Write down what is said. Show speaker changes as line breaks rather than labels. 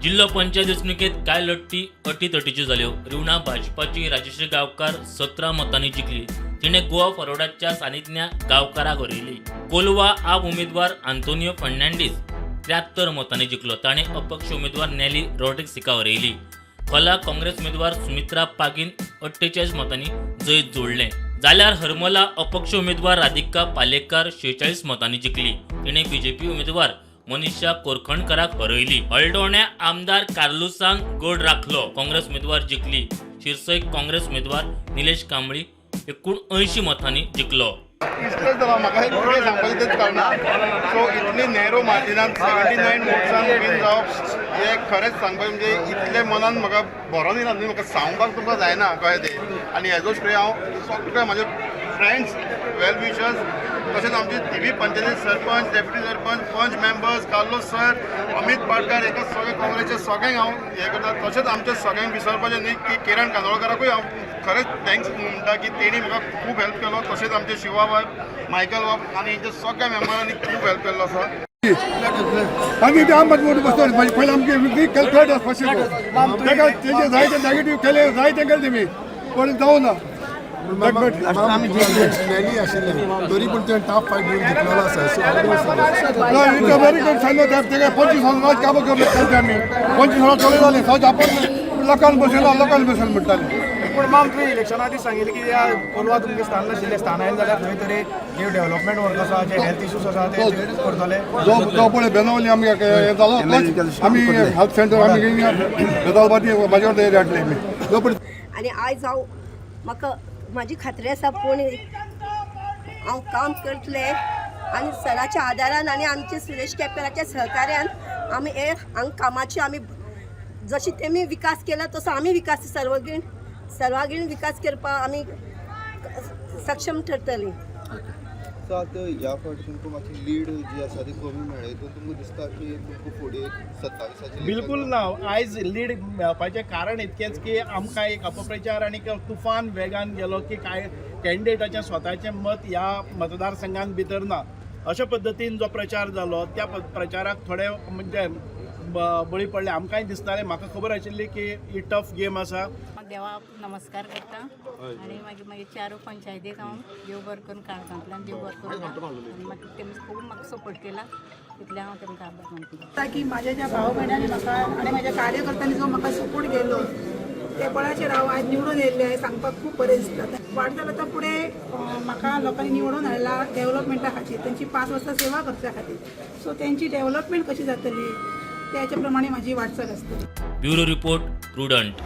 जिल्लो पंचायत वेंचणुकेत कांय लढती अटीतटीच्यो जाल्यो. रिवणा भाजपाची राजेश्री गांवकार 17 मतांनी जिखली. तिणें गोवा फॉरवर्डाच्या सानिज्ञा गांवकाराक हरयली. कोलवा आप उमेदवार आंतोनियो फर्नांडीस 73 मतांनी जिखलो. ताणें अपक्ष उमेदवार नॅली रॉड्रिक्स हिका हरयली. खोला काँग्रेस उमेदवार सुमित्रा पागीन 48 मतांनी जैत जोडलें, जाल्यार हरमला अपक्ष उमेदवार राधिका पालेकार 46 मतांनी जिखली. तिणें बीजेपी उमेदवार मनीषा कोरखणकराक हरयली. हळदोण्या आमदार कार्लुसान गड राखलो. काँग्रेस उमेदवार जिखली. शिरसय काँग्रेस उमेदवार निलेश कांबळी 79 मतांनी जिखलो.
इतलेंच जाला, म्हाका एक कितें सांगपाचें तेंच कळना. सो इतली नॅरो मार्जिनान 79 वोट्सान वीन जावप हें खरेंच सांगपाचें म्हणजे इतलें मनान म्हाका भरोन येना न्हय, म्हाका सांगपाक तुमकां जायना कळ्ळें तें. आनी हेजो श्रेय हांव सगळे म्हाजे फ्रेंड्स, वेल विशर्स, तशेंच आमचे थिवी पंचायती सरपंच, डेप्युटी सरपंच, पंच members, Carlos sir, Amit Patkar, हेका सगळे काँग्रेसचे सगळ्यांक हांव हें करता. तशेंच आमच्या सगळ्यांक विसरपाचें न्ही की किरण कांदोळकाराकूय हांव खरेंच thanks म्हणटा की तेणी म्हाका खूब हेल्प केलो. तशेंच आमचे शिवा बाब, मायकल बाब आनी हेंच्या सगळ्या मेंबरांनी खूब हेल्प केल्लो आसा.
आनी ते आमकां वोट बसतले. म्हणजे पयलीं आमचे विक्री कॅल्क्युलेट आसपाचें. ताका तेजे जाय ते नेगेटीव केले, जाय ते केले तेमी, पण जावं ना.
आमी रॅली आशिल्ले तरी पूण ते टफ फायट घेवन जिखलेलो आसा. So
very good. सांगलो तेका 25 वर्सां कामां करले आमी. 25 वर्सां चले जाले. सहज आपण लोकांक बसयला, लोकांक बसयला म्हणटाले.
पूण माम, तुवें इलेक्शना आदी सांगिल्लें की ह्या कोलवा तुमकां स्थान नाशिल्लें. स्थान आयलें जाल्यार खंय तरी जे डेव्हलपमेंट वर्क आसा, जे हेल्थ इश्यूज आसा, ते करतले.
जो जो पळय बेनावली आमी हें जालो, तोच आमी हेल्थ सेंटर आमी बेतालबाती म्हाजे कडेन हाडले आमी जो पळय.
आनी आयज हांव म्हाका म्हाजी खात्री आसा, पूण हांव काम करतलें आनी सराच्या आदारान आनी आमचे सुरेश केपेराच्या सहकार्यान आमी हे हांगा कामाची आमी जशी तेमी विकास केला तसो आमी विकास सर्वगीण सर्वांगीण विकास करपाक आमी सक्षम ठरतली.
सो आतां ह्या फावटी तुमकां मातशी लीड जी आसा ती कमी मेळ्ळी, हितून तुमकां दिसता की तुमकां फुडें 27आचें
बिलकुल ना. आयज लीड मेळपाचें कारण इतकेंच की आमकां एक अपप्रचार आनी एक तुफान वेगान गेलो की कांय कॅन्डिडेटाचें स्वताचें मत ह्या मतदारसंघान भितर ना, अशा पद्दतीन जो प्रचार जालो त्या प्रचाराक थोडे म्हणजे बळी पडले. आमकांय दिसतालें, म्हाका खबर आशिल्ली की ही टफ गेम आसा.
हांव देवाक नमस्कार करता आनी मागीर मागीर चारू पंचायतीक हांव देव बरें करून, काळजांतल्यान देव बरें करून आनी मागीर तेमी खूब म्हाका सपोर्ट केला, तितलें हांव तेमकां आभार मानता.
की माझ्या ज्या भाव भयणांनी म्हाका आनी म्हाज्या कार्यकर्त्यांनी जो म्हाका सपोर्ट केलो, ते बळाचेर हांव आयज निवडून येयल्लें हें सांगपाक खूब बरें दिसता. वाटचाल आतां फुडें म्हाका लोकांनी निवडून हाडला डेव्हलपमेंटा खातीर, तेंची 5 वर्सां सेवा करच्या खातीर. सो तेंची डेव्हलपमेंट कशी जातली त्याच्या प्रमाणे म्हाजी वाटचाल आसतली.
Bureau report, prudent.